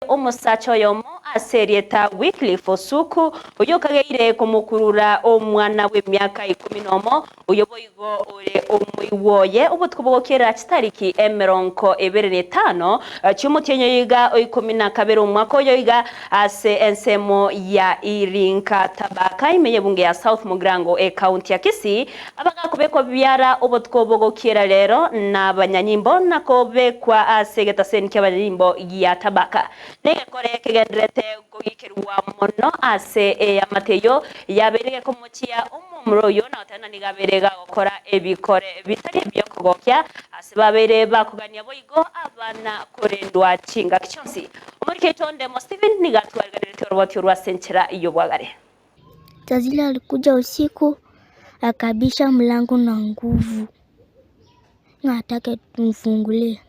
omosacha oyomo ase erieta Wycliffe Osuku, oyio okageire komokurura omwana bw'emiaka ikomi nomo, oyio boigo ore omoigwa oye obotuko bogokiera chitariki emerongo ebere na etano chi'omotienyi oyo iga o ikomi na kabere omwaka oyo iga ase ensemo ya Iringa Tabaka ime y'ebunge ya South Mugirango ekaunti ya Kisii. Abagakobekwa biara obotuko bogokiera rero nabanyanyimbo na kobekwa ase egetaseni ki'abanyanyimbo gia Tabaka. Negekore kegendererete kogikerwa mono ase eamate eyio yabeire gekomochia omomura oyio na goteba ng'a nigo abeire gagokora ebikore bitari ebi'okogokia ase babeire bakogania boigo abana korendwa chingaki chionsi. Omoriki oito Ndemo Stephen nigo atwariganeretie oroboti orwo ase enchera y'obwagare. Jazili alikuja usiku akabisha mlango na nguvu ng'a atake tumfungulie.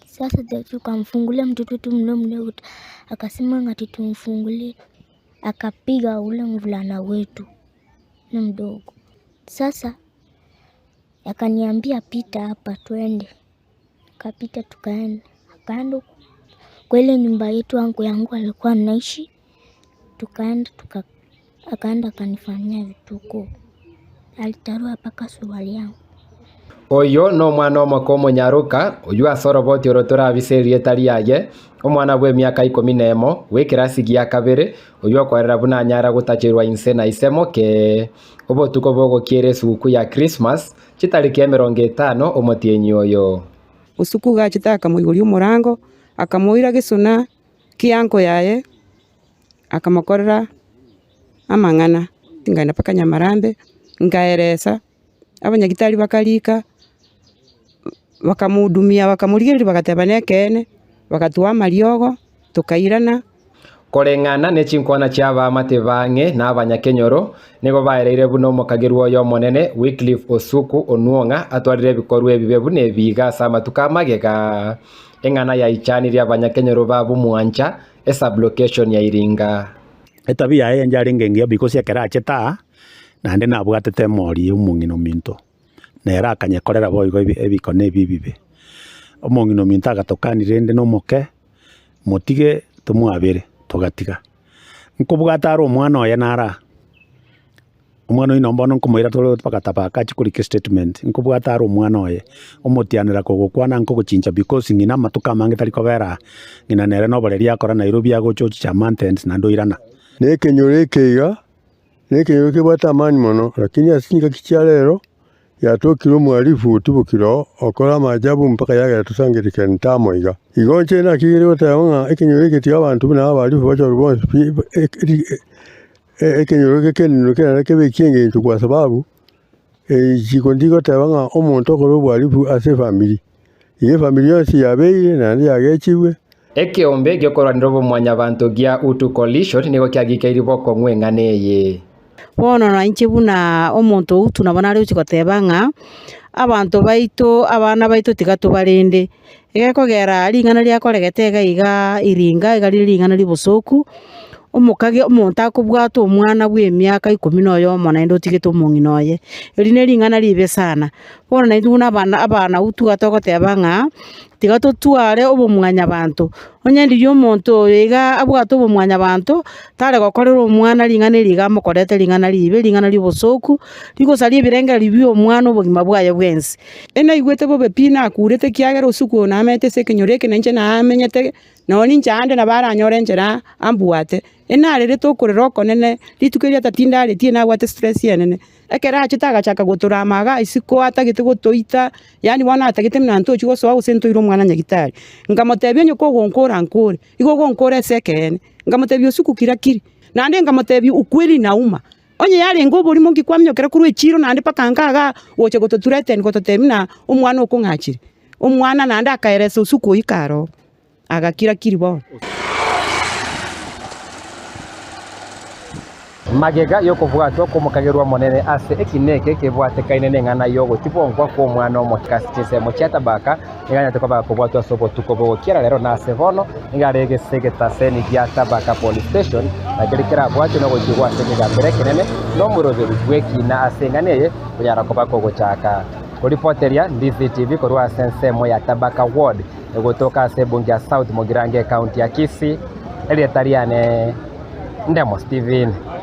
Sasa tukamfungulia mtoto wetu mdogo mdogo, akasema ng'ati tumfungulie, akapiga ule mvulana wetu ni mdogo. Sasa akaniambia pita hapa twende, akapita tukaenda, akaenda kwa ile nyumba yetu anko yangu alikuwa anaishi, tukaenda tuka, akaenda akanifanyia vituko, alitarua mpaka suruali yangu. Oyio nomwana omoke omonyaroka, oyio ase oroboti oro torabise erieta riaye, omwana bw'emiaka ikomi nemo, bw'ekerasi gia kabere, oyio okorera buna anyara gotacherwa inse na ise moke. Obotuko bogokiera esuguku ya Krismasi, chitariki emerongo etano omotienyi oyo. Osuku gachete akamoigoria omorango, akamoira gesona kianko yaye, akamokorera amang'ana. Nkaenda mpaka Nyamarambe, nkaeresa, abanyagitari bakarika, bakamohudumia bakamorigereria bagateba nekeene, bagatoa amariogo, tokairana. Koreng'ana ne chinkwana chi'abaamate bang'e na abanyakenyoro, nigo baereire buna omokagerwa oye omonene, Wycliffe Osuku Onuong'a atwarire ebikorwa ebibe buna ebi iga ase amatuko amagega. Eng'ana yaichanirie abanyakenyoro ba Bumwancha, esub-location ya Iringa. Etabia yaye inche arenge engiya because ekero achete aa, naende nabwatete emori ya omong'ina ominto, nere akanyekorera boigo ebikone ebi ebibe. Omong'ina ominto agatokania rende na omoke. Motige tomwabere, togatiga. Nkobwata are omwana oye naro aa, omwana oyio nabo bono nkomoira tore mpaka tabaka achie korika estatement, nkobwata are omwana oye, omotianera kogokwana nkogochincha because ng'ina amatuko amange tari kobera aa, ng'ina nere na oboreri akora Nairobi agocha ochicha mountains naende oirana. Na ekenyoro eke iga, nekenyoro kebwate amani mono, lakini ase chingaki chia rero, Yatokire omwalifu otibokire oo, okora amaajabu mpaka yagera tosangererekane ntamo iga. Igo inche nakigire goteba ng'a ekenyoro eke tiga abanto buna abalifu bachorwe bonsi pi ekenyoro eke ekenene kere kebe eki'engencho kwa sababu, richiko ndigoteba ng'a omonto okore obwalifu ase efamiri, igo efamiri yonsi yabeire naende yagechigwe. Ekeombe gi'okorwanera obomwanyabanto gia Hutu Coalition nigo kiagikeiri bokong'u eng'ana eye. Bono na inche buna omonto outu nabo nare gochia goteba ng'a, abanto baito, abana baito tiga tobarende, egekogera ring'ana riakoregete iga igaa iringa iga rire ring'ana ri'obosoku, omokage omonto akobwata omwana bwa emiaka ikomi na oyomo naende otigete omong'ina oye, eri ne ring'ana ribe sana. Bono naintwe buna abana abana utu iga togoteba ng'a, tiga totware obomwanyabanto, onye riria omonto oyo iga abwate obomwanyabanto, tare gokorera omwana ring'ana eri iga amokorete ring'ana ribe, ring'ana ria obosoku, rigosaria ebirengererio bia omwana obogima bwaye bwensi. Enaigwete bobe pi nakurete ekiagera osuku oyo namanyete ase ekenyoro eke na inche namenyete, nonya ninche ande nabo aranyore enchera ambwate. Enarerete okorera okonene, rituko erio ata tindaretie nabwate stress enene. Ekero achete agachaka gotorama igaa isiko atagete gotoita, yaani bono atagete buna ntochi gosoa gose ntoire omwana nyagitari. Nkamotebia onye kogonkora nkore, igo ogonkora ase ekeene. Nkamotebia usiku kira kiri, naende nkamotebia ukweli inauma, onye yarenge oborimo nki kwaminyokera korwa echiro naende mpaka nka igaa gocha goto threaten gototebia buna omwana okong'achire. Omwana naende akaeresa usiku oyio kare oo. Agakira kiri bono. Magega y'okobwatwa kw'omokagerwa omonene ase ekina eke kebwatekaine neng'ana y'ogotibongwa kw'omwana omoke ase chinsemo chia Tabaka, nigo anyarete koba gakobwatwa ase obotuko bogokiera rero na ase bono nigo are ase egetaseni gia Tabaka Police Station, na keria kerabwatwe nogochigwa ase ekegambero ekenene na omoroberi bw'ekina ase eng'ana eye konyara koba kogochaka. Koripoteria DCTV korwa ase ensemo ya Tabaka Ward. Egotoka ase ebunge ya South Mugirango ecounty ya Kisii, Erieta riane Ndemo Steven.